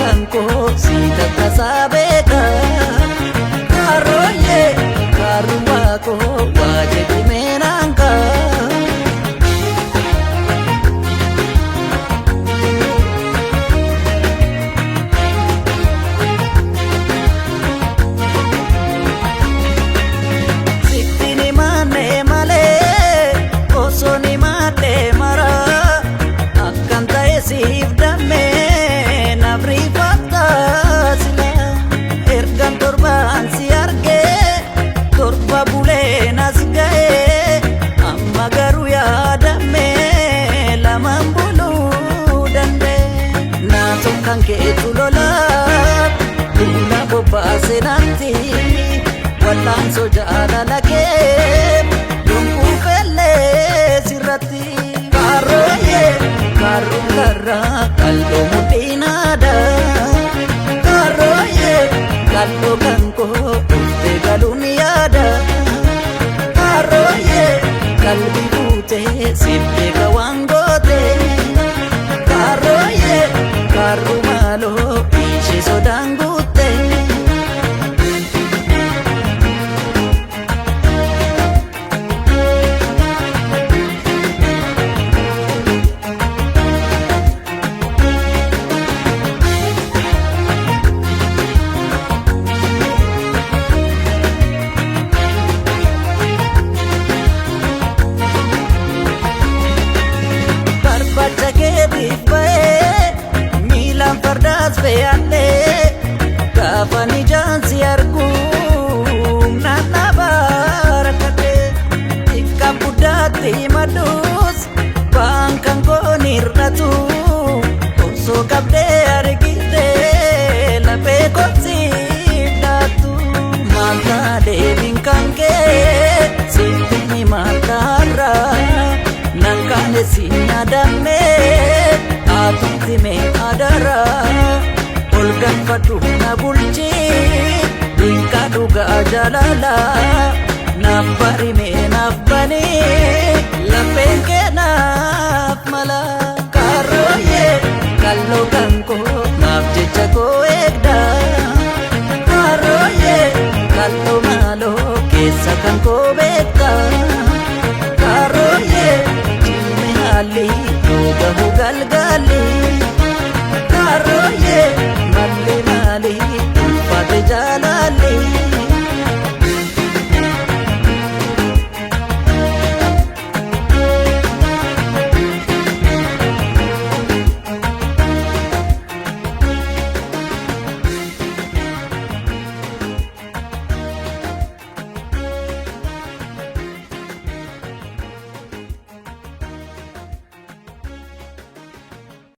Kan koo si takkasaa beeka. Kaarooyee kaarummaa koo waa jedhimee naan kaa. Sitti ni maannee malee osoo ni maadhee mara akkan ta'e siif dammee naaf rifattaa sila ergan torbaan si argee torba bulee nas ga'ee amma garuu yaadamee lamaan buluu danda'e. Naatoo kan keetu lolaa duula bobbaase natti wallaansoo jaalala kee yonkuu fellee sirratti. Kaarooyee kaarruu karraa qal'oo mudhiinaadha. Kaarooyee qal'oo kan koo dhuftee galuun yaada. Kaarooyee qalbii fuutee siif beeka waan goote. Kaarooyee kaarruu maaloo ishee sodaan guutte. Barbaacha keetiif ba'ee miilaan fardaas fe'adhee gaafa ijaan si argu naannaa barakadhee xiqqaa guddaatti madus waan kan koon hir'atu osoo qabdee argitee lafee kotsiif laattu maaltaa deebiin kan kee sitti ni maaltaarraa. Nan kaane si nyaadame atutti mee adara ol galfadhu na bulchi dinqa dhugaa jaalala naaf barime naaf bani lafeen kee naaf mala. Kaarooyee kalloo kan koo naaf jecha koo eegda. Kaarooyee kalloo maaloo keessa kan koo beekta. Kaarooyee cimme haalli yoo gahu galgalli.